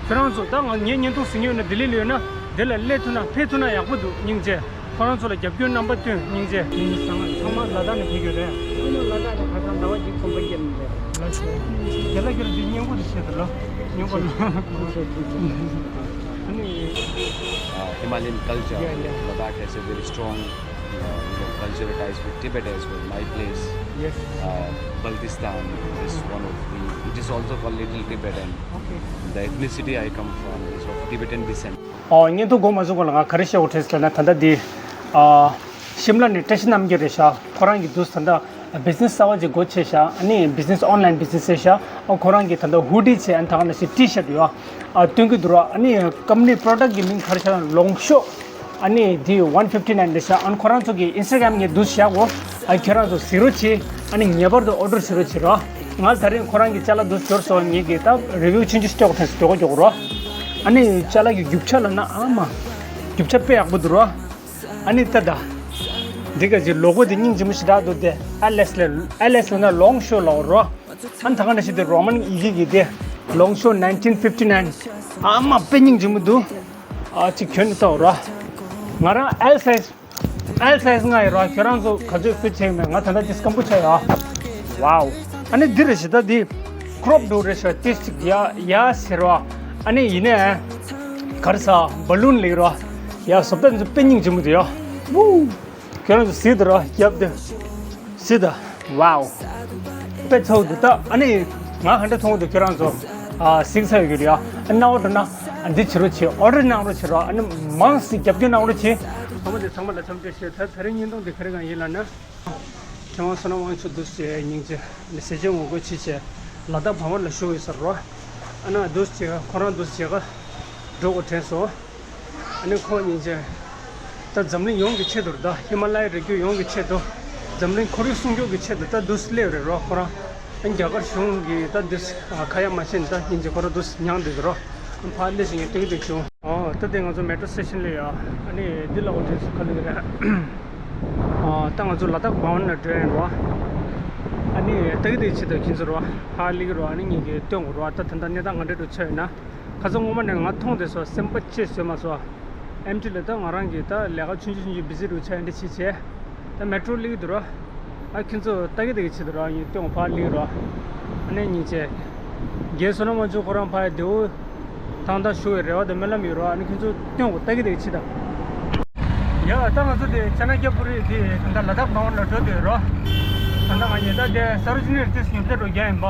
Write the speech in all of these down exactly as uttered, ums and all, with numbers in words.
ཁྱོད་རང་ཚོ་ད་ང་ངའི་བརྙན་ཐུང་གཟིགས་མྱོང་ན་ལྡི་ལི་ལ་ཡོད་ན་འདི་ལ་སླེབས་ཐུབ་ན་ཕེབས་ཐུབ་ན་ཡག་པོ་འདུག་སྙིང་རྗེ། ཁོ་རང་ཚོ་ལ་རྒྱབ་སྐྱོར་རྣམ་པ་སྟོན་སྙིང་རྗེ། ཚང་མ་ཚང་མ་ལ་དྭགས་ནས་ཕེབས་ཡོད་རེད། ཚང་མ་ལ་དྭགས་ནས་ཁ་སང་ཟླ་བ་གཅིག་ཚོང་པ་སྐྱེལ་ནས་རེད། རྒྱ་ལ་རྒྱ་ལ་འདི་སྙན་པོ་དེ་བཤད་དང་ལོ། སྙན་པོ་ལ། ཨ་ནི། Uh, Himalayan culture, yeah, yeah. Ladakh has a very strong, uh, you know, cultural ties with Tibet as well. My place, yes, uh, Baltistan, is one of the, it is also called Little Tibet, and, okay, the ethnicity I come from is of Tibetan descent. ཨོ། བརྙན་ཐུང་འགོ་མ་ཚུགས་གོང་ལ་ང་ག་རེ་བཤད་དགོས་དྲན་སོང་ལབ་ན། ད་ལྟ་འདི་ཨ་ཤིམ་ལ་ནས་བཀྲ་ཤིས་རྣམ་རྒྱལ་རེད་ཤག་ཁོ་རང་གི་འདུག་ད་ལྟ་བི་ཛི་ནེ་སི་གསར་པ་ཅིག་སྒོ་ཕྱེ་ཤག་ཨ་ནི་བི་ཛི་ནེ་སི་ཨོན་ལན་བི་ཛི་ནེ་སི་རེད་ཤག་ཨ་ཁོ་རང་གི་ད་ལྟ་ཧུ་ཌི་བྱས། ཨ་ནི་ད་ག་ནང་བཞིན་ཊི་ཤར་ཡོད། ཨ་སྟོན་གྱི་འདུག་ར། ཨ་ནི་ཀམ་པ་ནི་པྲོ་ཌག་གི་མིང་ག་རེ་ཤག་ལ་ལོང་ཤོ། ཨ་ནི་འདི་ཝན་ཕིབ་ཊི་ནའིན་རེད་ཤག་ཨ་ནི་ཁོ་རང་ཚོ་གི་ཨིན་སི་ཊ་གྷ་རམ་ངས་འདུག་བཞག་གོ་ཨ་ཁྱེད་རང་ཚོ་གཟིགས་རོགས་བྱེད། ཨ་ནི་ངེས་པར་དུ་ཨོ་ཌར་བྱེད་རོགས་བྱེད་རོགས། ང་ད་རིང་ཁོ་རང་གི་ཅ་ལག་འདུག་འབྱོར་སོང་། ངེད་ཀྱིས་ད་རི་བིའུ་ཆུང་ཆུང་ཅིག་སྤྲད་དགོས་དྲན་སོང་། དེ་གོ་ཅོག་རོགས། ཨ་ནི་ཅ་ལག་གི་རྒྱུ་ཆ་ལབ་ན་ཨ་མ། རྒྱུ་ཆ་དཔེ་ཡག་པོ་འདུག་རོགས། ཨ་ནི་ད་ད། འདི་ག་ཅིག་ལོ་གོ་དེ་སྙིང་རྗེ་མོ་ཞེ་དྲག་འདུག་སྟེ། ཨེ་ལེ་སི་ལ། ཨེ་ལེ་སི་ལབ་ན་ལོང་ཤོ་ལབ་རོགས། ཨ་ནི་ད་ག་ནང་བཞིན་དེ་རོ་མན་ཡི་གེ་གི་དེ། ལོང་ཤོ་ནའིན་ཊིན་ཕིབ་ཊི་ནའིན། ཨ་མ་དཔེ་སྙིང་རྗེ་མོ་འདུག་ཨ་ཅིག་གྱོན་ནས་ལྟ་རོགས། ང་རང་ཨེལ་སའི་ཛི། ཨེལ་སའི་ཛི་ལྔ་ཡོད་ར། ཁྱོད་རང་ཚོ་ག་ཚོད་ཕུད་ཆེག་མེད། ང་ད་ལྟ་ཏིས་སྐམ་པོ་ཆགས་ཡོད། ཝའོ། ཨ་ནི་འདི་རེད་ཤག་ད་འདི་ཀྲོབ་འདྲ་རེད་ཤག་ཏིས་ཅིག་ཡ་ཡ་ཟེར་བ། ཨ་ནི་ཡིན་ནའི་ག་རེ་ཟ་བ་ལུན་ལེགས་ར། ཡ་བཟོ་ལྟ་འདི་ཚོ་དཔེ་སྙིང་རྗེ་མོ་འདུག་ཡ། ཝུའུ། ཁྱོད་རང་ཚོ་གཟིགས་དང་ར། རྒྱབ་དེ་གཟིགས་དང་། ཝའོ། དཔེ་ཚོགས་འདུག་ད། ཨ་ནི་ང་ག་འདྲ་མཐོང་འདུག་ཁྱོད་རང་ཚོ་ཨ་གཟིགས་ཚར་ཡོད་ཀྱི་རེད་ཡ། ཨ་ནི་ཨོ་ཌར་ན་འདི་བྱེད་རོགས་བྱེད། ཨོ་ཌར་གནང་རོགས་བྱེད་རོགས། ཨ་ནི་མང་སེ་རྒྱབ་སྐྱོར་གནང་རོགས་བྱེད། ཚང་མ་དེ་ཚང་མ་ལ་འཚམས་འདྲི་ཞུ། ད་ད་རིང་བརྙན་ཐུང་འདི་ག་རེ་གང་ཡིན་ལབ་ན། མཁས་དབང་བསོད་ནམས་དབང་ཕྱུག་འདུག་སེ་སྙིང་རྗེ། ཨ་ནི་ཟས་བཅད་ངོ་རྒོལ་བྱེད་བྱས་ལ་དྭགས་བྷ་ཝན་ལ་བཞུགས་ཡོད་ས་རེད་རོ། ཨ་ནི་འདུག་སེ་ཁོ་རང་འདུག་སེ་ག་འགྲོ་དགོས་དྲན་སོང་། ཨ་ནི་ཁོ་སྙིང་རྗེ། ད་འཛམ་གླིང་ཡོངས་ཀྱི་ཆེད་དུ་རེད། ད་ཧི་མ་ལ་ཡའི་རི་རྒྱུད་ཡོངས་ཀྱི་ཆེད་དུ། འཛམ་གླིང་ཁོར་ཡུག་སྲུང་སྐྱོབ་ཀྱི་ཆེད་དུ་ད་འདུག་སེ་སླེབས་རེད་རོ་ཁོ་རང་། ཨ་ནི་རྒྱ་གར་གཞུང་གིས་ད་འདུག་སེ་ཁ་ཡ་མ་བྱས་ནས་ད་སྙིང་རྗེ་ཁོ་རང་འདུག་སེ་མྱངས་བསྡད་ཀྱི་རོ། ཨ་ཕར་སླེབས་ཤིང་ཏིག་ཏིག་བྱུང་། ཨོ། ད་དེ་ང་ཚོ་མེ་ཊོ་སི་ཊེ་ཤན་སླེབས་ཡོད། ཨ་ནི་འདི་ལ་འོ་དེ་ཚོ་ག་ལ་གི་རེད། ཨོ། ད་ང་ཚོ་ལ་དྭགས་བྷ་ཝན་ལ་འགྲོ་ཡིན་རོ། ཨ་ནི་ཏིག་ཏིག་བྱེད་དུ་ཁྱེད་ཚོ་རོ། ཕར་སླེབས་ཀྱི་རོ། ཨ་ནི་ངེད་ཀྱིས་སྟོན་དགོས་རོ། ད་ད་ལྟ་གནས་སྟངས་ག་འདྲ་འདྲ་ཆགས་ཡོད་ན། ཁ་སང་སྔོན་མ་ནས་ང་མཐོང་བསྡད་སོང་། སེམས་པ་ཆེ་བཟོས་མ་སོང་། ཨེམ་ཊི་ལ་ད་ང་རང་གིས་ད་ལས་ཀ་ཆུང་ཆུང་ཆུང་ཆུང་བི་ཟི་འདྲ་བྱས་འདི་བྱས་བྱས། ད་མེ་ཊོ་སླེབས་ཀྱི་འདུག་ར། ཨ་ཁྱེད་ཚོ་ལྟ་གི་ལྟ་གི་བྱེད་འདུག་ར། ངས་སྟོན་ཕར་སླེབས་ར། ཨ་ནི་སྙིང་རྗེ། རྒན་བསོད་ནམས་དབང་ཕྱུག་ཁོ་རང་ཕར་བདེ་པོ་ཐང་ཐང་བཞུགས་པའི་རེ་བ་དང་སྨོན་ལམ་ཡོད་ར། ཨ་ནི་ཁྱེད་ཚོ་སྟོན་དགོས། ལྟ་གི་ལྟ་གི་བྱེད་དང་། ཡ། ད་ང་ཚོ་དེ་ཅ་ན་ཀྱ་པུ་རི་དེ་ད་ལྟ་ལ་དྭགས་བྷ་ཝན་ལ་འགྲོ་འདོད་རོ། ད་ལྟ་ང་ཉེ་ད་དེ་ས་རུ་ཇི་ནི་ཏིས་ཉོ་ཚད་འགྲོ་རྒྱ་ཡིན་པ།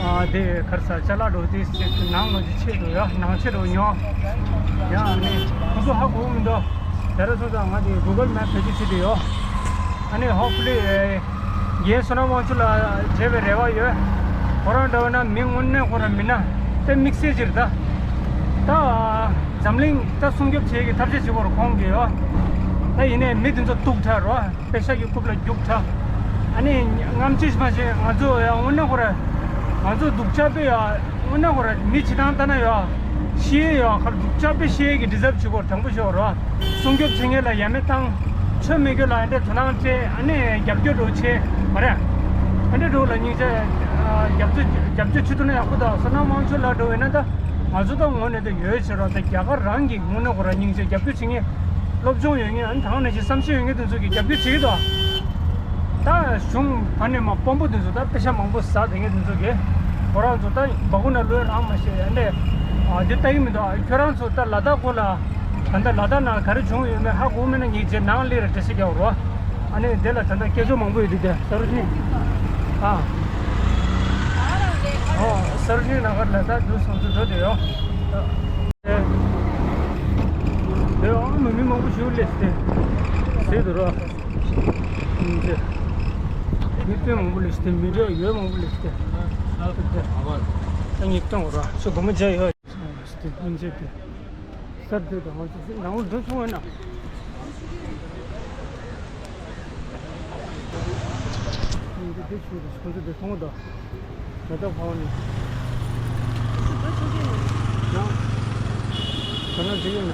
ཨ་དེ་ག་རེ་ཟ་ཅ་ལག་འགྲོ་ཏིས་ཅིག་ནང་ལོགས་ཀྱི་ཆེད་དུ་ཡ། ནང་ཆེད་དུ་ཉོ། ཡ། ཨ་ནི་ཁོ་ཚོ་ཧ་གོ་མི་འདུག་དེ་ར་སོང་ཙང་ང་དེ་གུ་གལ་མེབ་བེད་སྤྱོད་བྱེད་དུ་ཡོད། ཨ་ནི་ཧོབ་ཕུ་ལི། རྒན་བསོད་ནམས་དབང་ཕྱུག་ལགས་མཇལ་བའི་རེ་བ་ཡོད། ཁོ་རང་འདྲ་བ་ན་མི་དངོས་གནས་ཁོ་རང་མི་སྣ་དཔེ་དམིགས་བསལ་ཅིག་རེད་ད། ད་འཛམ་གླིང་ད་སྲུང་སྐྱོབ་བྱེད་ཀྱི་ཐབས་ཤེས་བྱེད་དགོས་རེད་ཁོང་གིས་ཡོ། ད་ཡིན་ནའི་མི་དེ་ཚོ་སྡུག་དྲགས་རོ། པེ་ཤ་གི་རྐུབ་ལ་རྒྱུག་དྲགས། ཨ་ནི་རྔམ་བརྗིད་མ་བྱེད། ང་ཚོ་ཡང་དངོས་གནས་ཁོ་རང་ང་ཚོ་སྡུག་ཅག་དཔེ་ཡ། དངོས་གནས་ཁོ་རང་མི་བྱེད་སྟངས་ལྟ་ན་ཡ། ཤི་ཡ་ཁར་སྡུག་ཅག་དཔེ་ཤི་ཡ་གི་ཌི་ཛརབ་བྱེད་དགོས་དྲང་པོ་ཤོད་རོ། སྲུང་སྐྱོབ་བྱེད་མཁན་ལ་ཡ་མེད་བཏང་། ཆོས་མེད་རྒྱུ་ལ་ཨ་འདྲས་དོ་སྣང་སྤྲད། ཨ་ནི་རྒྱབ་སྐྱོར་འགྲོ་བྱེད་མ་རེད། ཨ་འདྲས་འགྲོ་ལ་སྙིང་རྗེ། རྒྱབ་སྐྱོར་རྒྱབ་སྐྱོར་བྱེད་ཐུབ་ན་ཡག་པོ་འདུག་བསོད་ནམས་དབང་ཕྱུག་ལགས་འགྲོ་བས་ན་ད་ང་ཚོ་ད་ངོ་ནས་ད་ཡོད་བྱེད་རོགས། ད་རྒྱ་གར་རང་གི་དངོས་གནས་ཁོ་རང་སྙིང་རྗེ། རྒྱབ་སྐྱོར་བྱེད་མཁན་སློབ་སྦྱོང་ཡོད་མཁན། ཨ་ནི་ད་ག་ནང་བཞིན་བསམ་ཤེས་ཡོད་མཁན་དེ་ཚོ་གིས་རྒྱབ་སྐྱོར་བྱེད་ཀྱི་འདུག་ད་གཞུང་ད་ནས་མ་དཔོན་པོ་དེ་ཚོ་ད་པེ་ཤ་མང་པོ་ཟ་བསྡད་མཁན་དེ་ཚོ་གིས་ཁོ་རང་ཚོ་ད་སྦ་ཁུག་ནང་ལོག་རང་མ་ཤེས། ཨ་འདྲས་ཨ་འདི་ལྟ་གི་མི་འདུག་ཁྱོད་རང་ཚོ་ད་ལ་དྭགས་སྐོར་ལ། ད་ལྟ་ལ་དྭགས་ནང་ག་རེ་བྱུང་ཡོད་མེད་ཧ་གོ་མེད་ན་ངས་རྗེས་ནང་སླེབས་ར་འགྲེལ་བཤད་རྒྱག་རོགས། ཨ་ནི་དེ་ལ་ད་ལྟ་སྐད་ཅོར་མང་པོ་ཡོད་དུས་དེ་ས་རུ་ནི། ཨ། ཨོ། ས་རུ་ནི་ནང་གར་ལ་དྭགས་འདུག་སོང་ཚུལ་འགྲོ་དེ་ཡོད། དེ་ཨ་མི་མི་མང་པོ་ཞིག་སླེབས་ཏེ། ཟེར་དུ་རོ། མི་དཔེ་མང་པོ་སླེབས་ཏེ། མི་རེ་ཡོད་མང་པོ་སླེབས་ཏེ། ད་ངས་སྟོན་རོགས། ཚོ་སྒོ་མོ་བརྒྱབ་ཡོད། སྟེ་སྙིང་རྗེ་སྟེ། སར་སྡོད་དང་ང་ཚོ་ནང་ལ་འགྲོ་ཆུང་བ་ན། སྙིང་རྗེ་སྟེ་ཞུ་རེ་ཁོང་ཚོ་འདི་མཐོང་དང་། ད་ལྟ་ཕ་བ་ནི། ཡང་། ད་ན་འགྲིག་ཡོད་ན།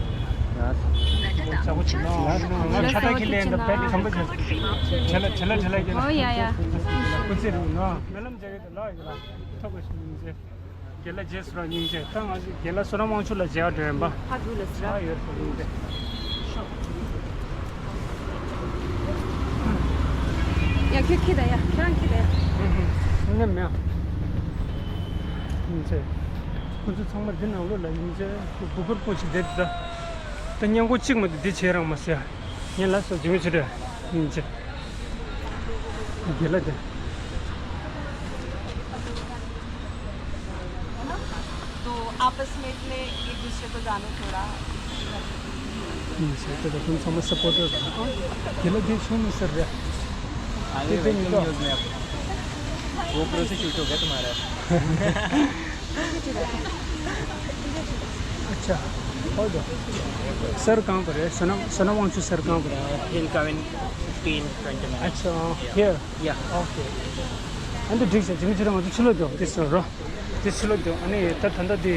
ཡ། ང་ཁྱ་ད་ཁྱི་ལེན་ད་པེ་ཁམ་པ་ཅན། ཁྱེད་ལ་ཁྱེད་ལ་ཁྱེད་ལ་ཁྱེད་ལ། ཨོ་ཡ་ཡ། ཁུ་ཚེ་རིང་ནོ། སྨོན་ལམ་རྒྱག་གི་ལ་ཡོད་ལ། ཐོབ་པ་ཞིག་ཡིན་ཚེ། དགེ་ལགས་རྗེས་སུ་རང་སྙིང་རྗེ། ད་ང་ཚོ་དགེ་ལགས་བསོད་ནམས་དབང་ཕྱུག་ལགས་མཇལ་བ་འགྲོ་ཡིན་པ། ཕ་གུ་ལ་ཟེར། ཨ་ཡོད་ས་སྙིང་རྗེ། ཡ་ཁྱོད་ཁྱི་ད་ཡ་ཁྱེད་རང་ཁྱི་ད་ཡ། ཨུ་ཧུ། ངས་མེད། སྙིང་རྗེ། ཁོ་ཚོ་ཚང་མ་འདི་ནང་ལོགས་ལ་སྙིང་རྗེ། སྒུག་པར་ཕོ་ཞིག་བསྡད་འདུག་ད་སྙན་གོ་གཅིག་མ་གཏོགས་འདི་བྱེད་རང་མ་ཟེར། ངས་ལ་སོ་ཇི་མི་བྱེད་རེད། སྙིང་རྗེ། དགེ་ལགས་དེ། तो आपस में इतने एक दूसरे को जानो थोड़ा। ཡིན་ཟེར་ཏེ་ད་དུང་ཚང་མ་སཔོར་ཊར་དང་། དེ་ལ་དེ་ཆུང་མི་ཟེར་རེད། अरे, དེ་དེ་वेलकम ཉིད་न्यूज़ में आपको। GoPro से शूट हो गया तुम्हारा। अच्छा, हो गया। सर कहाँ पर है? सना, सना वांगचू सर कहाँ पर है? He'll come in fifteen twenty minutes. अच्छा, here। या। ओके। ཨ་འདི་འགྲིག་ཤག་ཇི་མི་ཇི་ར་ང་ཚོ་ཕྱི་ལོགས་འགྲོ། འདི་སོ་རོ། འདི་ཕྱི་ལོགས་འགྲོ། ཨ་ནི་ད་ད་ལྟ་འདི་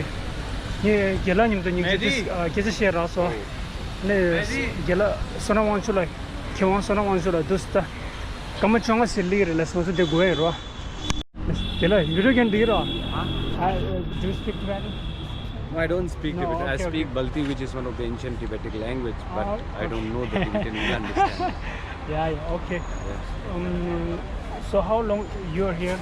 ངས་དགེ་ལགས་མཉམ་དུ་སྙིང་རྗེ་འདི་མེ་ཏི། ཨ་སྐད་ཆ་བཤད་རག་སོང་། ཨ་ནི་མེ་ཏི། དགེ་ལགས་བསོད་ནམས་དབང་ཕྱུག་ལགས། མཁས་དབང་བསོད་ནམས་དབང་ཕྱུག་ལགས་འདུག་སེ་ད་སྐར་མ་བཅོ་ལྔ་ཙམ་སླེབས་རེད་ལགས་སོ། ང་ཚོ་འདི་སྒུག་ཡ་ཡིན་རོ། དགེ་ལགས་ཡུ་རོ་ཀན་འགྲིག་རོ། ཨ། Do you speak Tibetan? I don't speak No, Tibetan. I okay, speak okay. Balti, which is one of the ancient Tibetic language, but Ah, I don't know the Tibetan. You understand? Yeah, yeah, okay. Yes. Um, so how long you're here?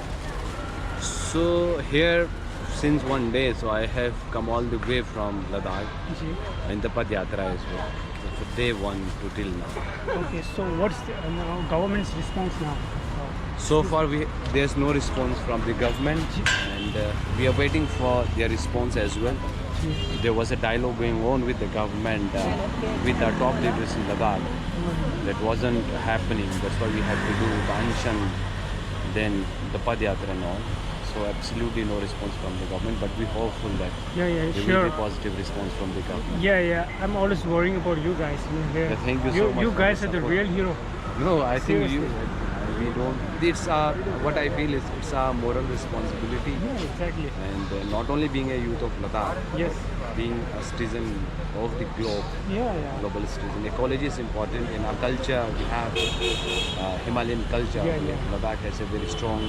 So here since one day, so I have come all the way from Ladakh ji. In the Padyatra as well. So for day one to till now. Okay, so what's the, uh, now government's response now? So far, we, there's no response from the government, and uh, we are waiting for their response as well. There was a dialogue going on with the government, uh, with the top leaders in Ladakh. That wasn't happening. That's why we had to do the unction, then the Padyatra and all. So absolutely no response from the government, but we're hopeful that Yeah, yeah, there will sure. Be positive response from the government. Yeah, yeah. I'm always worrying about you guys. You know, Yeah, thank you so you, much you for guys the are the support. Real hero. No, I think you, Seriously. We don't. It's our, what I feel is it's our moral responsibility. Yeah, exactly. And uh, not only being a youth of Ladakh, Yes. Being a citizen of the globe, Yeah, yeah. Global citizen. Ecology is important in our culture. We have uh, Himalayan culture. Yeah, yeah. Ladakh has a very strong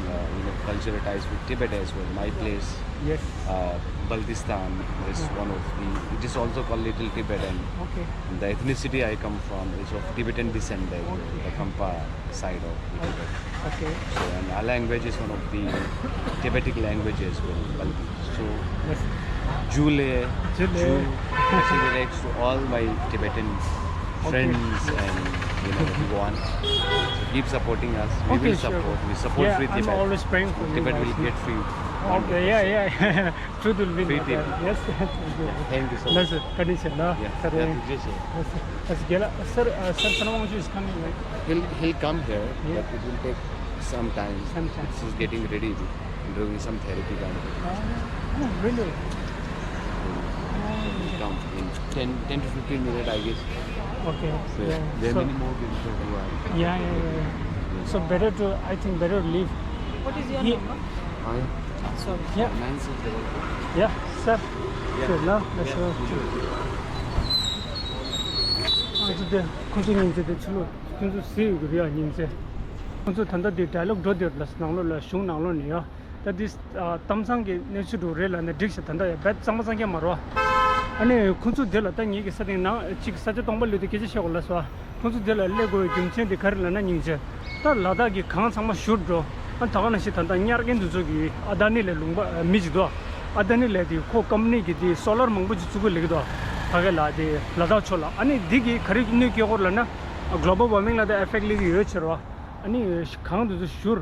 uh, you know, cultural ties with Tibet as well. My place, Yes. uh, Baltistan, is Yeah. one of the, it is also called Little Tibet, and Okay. the ethnicity I come from is of Tibetan descent as well, Okay. The Khampa side of the Tibet. Okay. So, and our language is one of the Tibetic languages as well, Balti. So, Yes. Jule, Jule. Ju, Sibirex to all my Tibetan Okay. Friends and, you know, everyone. So keep supporting us. We Okay, will sure. Support. We support Yeah, Free I'm Tibet. Always praying for you Tibet guys. Will get free. Okay, yeah, yeah. Truth will win. Free Tibet. Yes. Thank you so much. That's it. Condition, no? Yeah, Sir, yeah, yes, yes. Yes, yes, Gela-, sir, uh, sir, Sanam Wangchuk is coming, right? He'll, he'll come here, Yeah. But it will take some time. Some time. He's getting ready, doing some therapy kind of thing. Oh, oh, really? He'll come in ten, ten to fifteen minutes, I guess. Okay. So, Yeah. There are So many more people who are. Yeah, yeah, yeah, yeah. So better to, I think better to leave. What is your Ye- number? Hi. Sorry. Yeah. Nine six double four. Yeah, sir. Yeah. Sure, no? Yeah, sure. Sure. ཨ་ཙི་དེ་ཁོ་ཚོ་སྙིང་རྗེ་དེ་ཕྱི་ལོགས་ཁོ་ཚོ་ཟེར་ཡོད་ཀྱི་རེད་ཡ། སྙིང་རྗེ། ཁོ་ཚོ་ད་ལྟ་དེ་ཌའི་ལོག་འགྲོ་དེ་ལ་ནང་ལོགས་ལ་གཞུང་ནང་ལོགས་ནས་ཡ། ད་འདི་ཨ་གཏམ་བཟང་གི་གནས་ཚུལ་འདྲ་རེད་ལབ་ན་འགྲིག་ཤག་ད་ལྟ་ཡ་རྦད་གཙང་མ་གཙང་རྐྱང་མ་རེད་བ། ཨ་ནི་ཁོ་ཚོ་དེ་ལ་ད་ངེད་ཀྱི་ས་སྟེང་ནང་གཅིག་ས་ཆ་སྟོང་པ་ལུས་ཏེ་སྐད་ཆ་བཤད་དགོས་ལབ་སོང་བ། ཁོ་ཚོ་དེ་ལ་སླེབས་དགོས་པའི་རྒྱུ་མཚན་དེ་ག་རེ་ལབ་ན་སྙིང་རྗེ། ད་ལ་དྭགས་ཀྱི་གངས་ཚང་མ་བཞུར་འགྲོ། ཨ་ད་ག་ནང་བཞིན་ད་ལྟ་ཉར་མཁན་དེ་ཚོ་གིས་ཨ་ད་ནི་ལས་ལུང་པ་མི་ཅིག་འདུག་ཨ་ད་ནི་ལས་དེ་ཁོ་ཀམ་པ་ནི་གི་དེ་སོ་ལར་མང་པོ་ཅིག་བཙུགས་དགོས་ལབ་ཀྱི་འདུག་ད་ག་ལ་དེ་ལ་དྭགས་ཕྱོགས་ལ། ཨ་ནི་འདི་གིས་ག་རེ་གནོད་སྐྱེལ་གྱི་ཡོད་རེད་ལབ་ན། གློ་བལ་ཝར་མིང་ལ་ད་ཨེ་ཕེག་ཊི་སླེབས་ཀྱི་ཡོད་ཕྱིར་རོ། ཨ་ནི་གངས་དེ་ཚོ་བཞུར།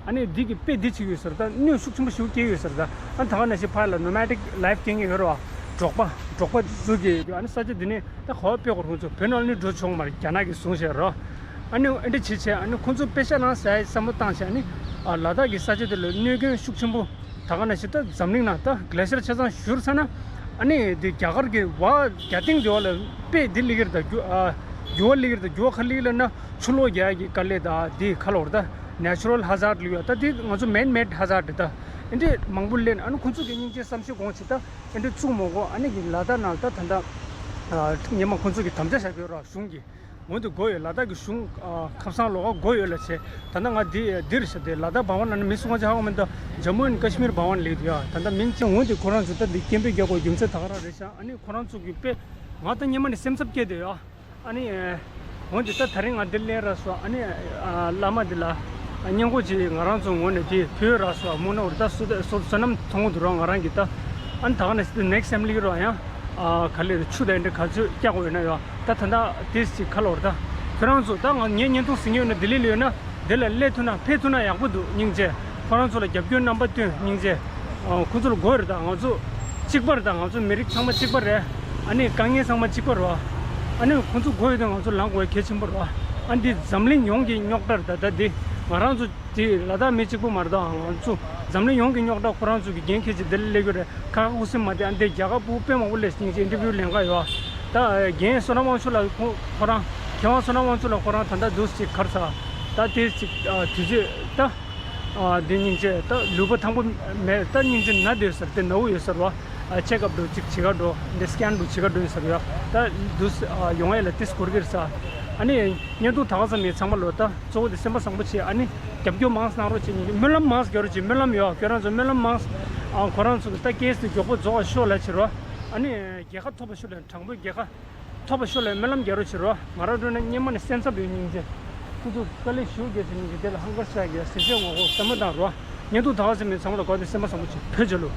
ཨ་ནི་འདི་གི་དཔེ་འདི་ཅིག་ཡོད་ཟེར། ད་གནོད་ཤུགས་ཆེན་པོ་ཞིག་སྐྱེལ་ཡོད་ཟེར། ད་ཨ་ད་ག་ནང་བཞིན་ཕར་ལ་ནོ་མེ་ཌིག་ལའིཕ་སྐྱེལ་མཁན་ཡོད་རེད་བ། འབྲོག་པ་འབྲོག་པ་ཚོ་གི་ཨ་ནི་ས་ཆ་འདི་ནས་ད་ག་པར་སྤོས་དགོས། ཁོང་ཚོ་བོད་ནང་ནས་འགྲོ་ཆོག་མ་རེད། རྒྱ་ནག་གིས་བཟུང་བཞག་རོ། ཨ་ནི་ཨེ་འདྲ་བྱེད་བྱས་ཨ་ནི་ཁོང་ཚོ་དཔེ་ཆ་ནང་ཟ་ཡ་བསམ་བློ་བཏང་བྱས། ཨ་ནི་ཨ་ལ་དྭགས་ཀྱི་ས་ཆ་དེ་ལ་གནོད་སྐྱོན་ཤུགས་ཆེན་པོ། ད་ག་ནང་བཞིན་ད་འཛམ་གླིང་ནང་ད་གླེ་ཤར་ཆ་ཚང་བཞུར་ཚར་ན། ཨ་ནི་དེ་རྒྱ་གར་གྱི་བ་རྒྱ་སྟེང་དེ་བ་ལ་དཔེ་འདི་སླེབས་ཀྱི་རེད། ད་འགྱུར་ཨ་འགྱུར་བ་སླེབས་ཀྱི་རེད། ད་འགྱུར་བ་ག་རེ་སླེབས་ཀྱི་རེད་ལབ་ན། ཆུ་ལོག་རྒྱག་གི་དཀའ་ལས་དང་དེ་ག་ལབ་དགོས་རེད། ད་ནེ་ཅུ་རལ་ཧ་ཛར་ལབ་ཡོད། ད་དེ་ང་ཚོ་མེན་མེད་ཧ་ཛར་རེད། ད་ཨེ་འདྲས་མང་པོ་སླེབས་ན་ཨ་ནི་ཁོང་ཚོ་གི་སྙིང་རྗེ་བསམ་ཤེས་དགོངས་བྱས། ད་ཨེ་འདྲས་བཙུགས་མ་དགོས། ཨ་ནི་གི་ལ་དྭགས་ནང་ད་ད་ད་ཨ་སྔོན་མ་ཁོང་ཚོ་གི་དམ་བཅའ་བཞག་ཡོད་ར། གཞུང་གི་འོན་ཏེ་དགོས་ཡོད། ལ་དྭགས་ཀྱི་གཞུང་ཨ་ཁ་སང་ལོགས་ཀ་དགོས་ཡོད་ལབ་བྱས། ད་ལྟ་ང་འདི་འདིར་བཞག་སྟེ་ལ་དྭགས་བྷ་ཝན་ལབ་ན་མི་སུ་གང་ཅིག་ཧ་གོ་མི་འདུག་ཇམ་མུ་ཨེན་ཀ་ཤི་མིར་བྷ་ཝན་ལབ་ཀྱི་འདུག་ཡ། ད་ལྟ་མིང་ཅིག་འོན་ཏེ་ཁོ་རང་ཚོ་ད་འདི་སྐད་འབོད་རྒྱག་དགོས་རྒྱུ་མཚན་ད་ག་རང་རེད་ཤག་ཨ་ནི་ཁོ་རང་ཚོ་གི་དཔེ་ང་ད་སྔོན་མ་ནས་སེམས་འཚབ་སྐྱེས་བསྡད་ཡོད། ཨ་ནི་འོན་ཏེ་ད་ད་རིང་ང་འདིར་སླེབས་ར་སོང་། ཨ་ནི་ཨ་བླ་མ་འདི་ལ་སྙན་སྒོ་ཅིག་ང་རང་ཚོ་ངོས་ནས་དེ་ཕུལ་ར་སོང་། སྨོན་ནོར་ད་སུ་ད་སོ་བསོད་ནམས་ཐོན་གྱི་འདུག་ར་ང་རང་གི་ད། ཨ་ནི་ད་ག་ནས་ནེག་སི་ཊི་ཨེ་མི་ལི་ཀི་རོ་ཡང་ཨ་ག་ལེར་ཆུ་དང་འདྲ་ག་ཚོད་རྒྱག་དགོས་ཡོད་ན་ཡོད། ད་ད་ལྟ་དེ་ཅིག་ག་ལབ་དགོས་རེད། ད་ཁྱོད་རང་ཚོ་ད་ང་ངའི་བརྙན་ཐུང་གཟིགས་མཁན་ཡོད་ན་ལྡི་ལི་ལ་ཡོད་ན་འདི་ལ་སླེབས་ཐུབ་ན་ཕེབས་ཐུབ་ན་ཡག་པོ་འདུག་སྙིང་རྗེ། ཁོ་རང་ཚོ་ལ་རྒྱབ་སྐྱོར་རྣམ་པ་སྟོན་སྙིང་རྗེ། ཨ་ཁོ་ཚོ་ལ་དགོས་རེད། ད་ང་ཚོ་གཅིག་པ་རེད། ད་ང་ཚོ་མི་རིགས་ཚང་མ་གཅིག་པ་རེད། ཨ་ནི་དཀའ་ངལ་ཚང་མ་གཅིག་པ་རེད་བ། ཨ་ནི་ཁོ་ཚོ་དགོས་ཡོད་དུས་ང་ཚོ་ལངས་དགོས་གལ་ཆེན་པོ་རེད་བ། ཨ་འདི་འཛམ་གླིང་ཡོངས་ཀྱི་རྙོག་དྲ་རེད། ད་ད་འདི་ང་རང་ཚོ་དེ་ལ་དྭགས་མི་གཅིག་པུ་མ་རེད། ད་ང་ཚོ་འཛམ་གླིང་ཡོངས་ཀྱི་རྙོག་དྲ་ཁོ་རང་ཚོ་གི་འགན་འཁྱེར་བྱས་འདི་ལ་སླེབས་ཀྱི་རེད། ཁ་ཁ་ཁུ་སིམ་མ་བསྡད། ཨ་འདི་རྒྱ་གར་ཕྲུ་གུ་དཔེ་མང་པོ་སླེབས་སྙིང་རྗེ། ཨིན་ཊར་བིའུ་ལེན་ག་ཡོད། ད་རྒན་བསོད་ནམས་དབང་ཕྱུག་ལགས་ཁོ་ཁོ་རང་མཁས་དབང་བསོད་ནམས་དབང་ཕྱུག་ལགས་ཁོ་རང་ད་ལྟ་འདུག་ཅིག་ག་རེ་ཟ། ད་དེ་ཅིག་ཨ་དུས་ཚོད་ད་ཨ་འདི་སྙིང་རྗེ། ད་ལུས་པོ་ཐང་པོ་མེད། ད་སྙིང་རྗེ་ན་བསྡད་ཡོད་ཟེར། དེ་ན་བོ་ཡོད་ཟེར་བ། ཨ་ཅེག་ཨབ་འགྲོ་ཅིག་བྱེད་ག་འགྲོ། འདི་སི་ཀེན་འགྲོ་བྱེད་ག་འགྲོ་ཡིན་ཟེར་ཡ། ད་འདུག་ཨ་ཡོང་ཡ་ལ་ཏིས་འགོར་གི་རེད་ཟ། ཨ་ནི་བརྙན་ཐུང་ད་ག་ཙམ་ཡིན། ཚང་མ་ལོ་ད་གཙོ་བོ་དེ་སེམས་པ་བཟང་པོ་བྱེད། ཨ་ནི་རྒྱབ་སྐྱོར་མང་གནང་རོགས་བྱེད། སྨོན་ལམ་མང་རྒྱག་རོགས་བྱེད། སྨོན་ལམ་ཡོད། ཁྱོད་རང་ཚོ་སྨོན་ལམ་མང་ ཨ་ཁོ་རང་ཚོ་གི་ད་ཀེས་དེ་མགྱོགས་པོ་རྫོགས་པ་ཤོག་ལ་བྱེད་རོགས། ཨ་ནི་རྒྱལ་ཁ་ཐོབ་པ་ཤོག་ལ། དྲང་པོའི་རྒྱལ་ཁ་ཐོབ་པ་ཤོག་ལ་སྨོན་ལམ་རྒྱག་རོགས་བྱེད་རོགས། ང་རང་རོ་ན་སྙེ་མ་ནས་སེམས་འཚབ་ཡོད་སྙིང་རྗེ། ཁོ་ཚོ་དཀའ་ལས་ཞུ་རྒྱུ་ཟེར་སྙིང་རྗེ། དེ་ལ་ཧང་ཀར་ཆགས་རྒྱུ་ཟེར་བཤད་ངོ་ཧོ་བསམ་བློ་བཏང་རོགས། ཉེ་དུ་ད་བ་ཟེར་མིན་ཚང་མ་ལ་གོ་དེ་སེམས་པ་བཟང་པོ་བྱེད་བོད་རྒྱལ་ལོ།